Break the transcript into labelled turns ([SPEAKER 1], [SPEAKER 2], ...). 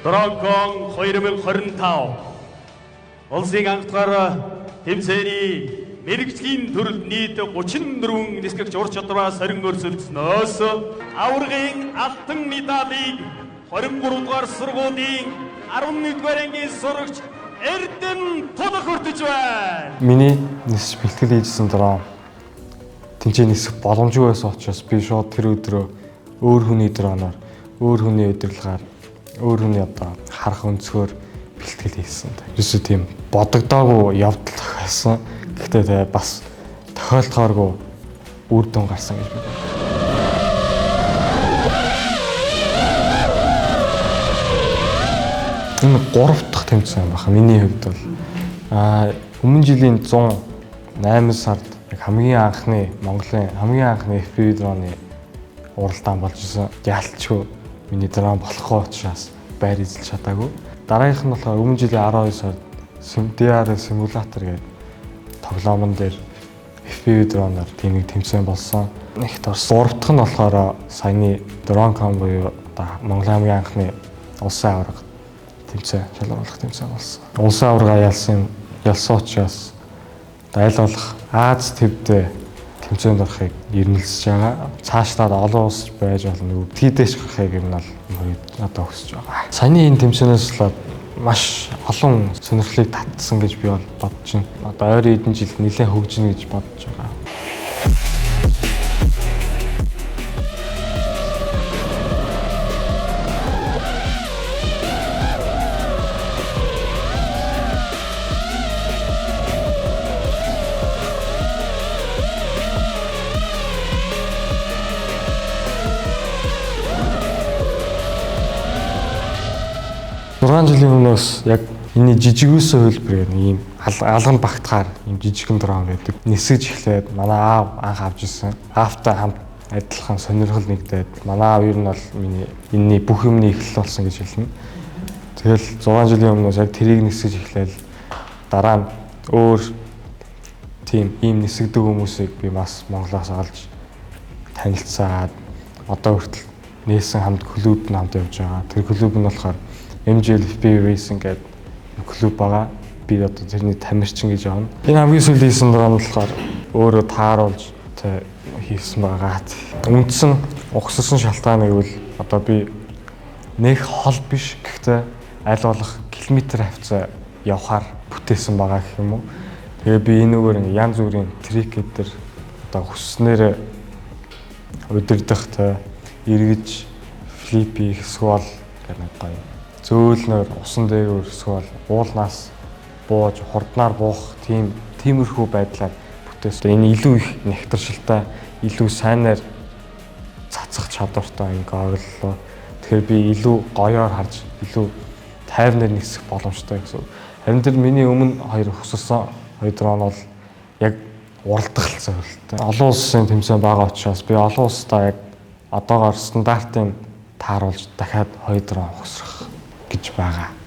[SPEAKER 1] DroneCon 2025 улсын анх дахь тэмцээний мэргэжлийн төрөлд нийт 34 нисгэгч ур чадвараа сорин өрсөлдснөөс аваргын алтан медалийг 23 дугаар сургуулийн 11 дугаар ангийн сурагч Эрдэнэ Тулах хүртэж байна.
[SPEAKER 2] Миний нисэж бэлтгэл хийжсэн дрон тэнцээ нисэх боломжгүй байсан учраас би шууд тэр өдрөө өөр хүний дроноор, өөр хүний удирдлагаар, өөр хүний одоо харах өнцгөр бэлтгэл хийсэн. Ерөөсөө тийм бодогдоогүй явдал тохиолсон. Гэхдээ тэ бас тохиолдохооргүй үр дүн гарсан гэж би боддог. Энэ 3 дахь тэмцээн байна миний хувьд бол. Өмнө жилийн 108 сард яг хамгийн анхны Монголын хамгийн анхны FPV дроны уралдаан болж исэн. Ялчгүй миний дрон болохгүй учраас байр эзэлж чадаагүй. Дараагийнх нь болохоор өмнө жилийн 12 сард DR симулятор гэдэг тоглоомон дээр FPV дроноор тийм нэг тэмцээн болсон. Нэгт орсон. 3 дахь нь болохоор саяны DroneCon буюу одоо Монголын хамгийн анхны улсын аварга тэмцээн, шалгаруулах тэмцээн болсон. Улсын аварга ялсан учраас аль болох Аз твдээ тэмцээнд орохыг эрмэлзэж байгаа. Цаашлаад олон улс байж болно. Тийдээш гарахыг юм бол одоо хүсэж байгаа. Саяны энэ тэмцээнээс л маш олон сонирхлыг татсан гэж би бол бодож байна. Одоо ойрын хэдэн жилд нэлээд хөгжинэ гэж бодож байгаа. Жилийн өмнөөс яг энэний жижигөөсөө хөлбөр гэдэг ийм алган багтахаар ийм жижигхэн дрон байдаг. Нисэж эхлээд манай аав анх авч ирсэн. Аавтай хамт адилхан сонирхол нэгдээд манай аав ер нь бол миний энэний бүх юмны эхлэл болсон гэж хэлнэ. Тэгэл 6 жилийн өмнөөс яг тэрийг нисэж эхлээл дараа нь өөр тийм ийм нисгдэг хүмүүсийг би бас Монголоос олж танилцаад одоо хүртэл нээсэн хамт клуб нь хамт явж байгаа. Тэр клуб нь болохоор MGL FPV Racing гэдэг клуб байгаа. Би одоо тэрний тамирчин гэж явна. Энэ хамгийн сүүлийн хийсэн дрон болохоор өөрөө тааруулж хийсэн байгаа. Үндсэн угсарсан шалтгаан гэвэл одоо би нэг хол биш, гэхдээ аль болох километр хавцаа явхаар бүтээсэн байгаа гэх юм уу. Тэгээ би энүүгээр ингээ янз бүрийн трик дээр одоо хүснээрээ удирдах, эргэж флип хийх эсвэл нэг гоё зөөлнөр усан дээгүүр эсвэл уулнаас бууж хурднаар буух тиймэрхүү байдлаар бүтээсэн. Энэ илүү их нягтаршилтай, илүү сайнаар цацах чадвартай энэ гоглоо. Тэгэхээр би илүү гоёор харж, илүү тайвнаар нисэх боломжтой гэсэн. Харин тэр миний өмнө хоёр хөсөлсөн хоёр дрон бол яг уралдах зорилттой. Олон улсын тэмцээн байгаа учраас би олон улстай яг одоогоор стандартын тааруулж дахиад хоёр дрон ухсрах гэж байгаа.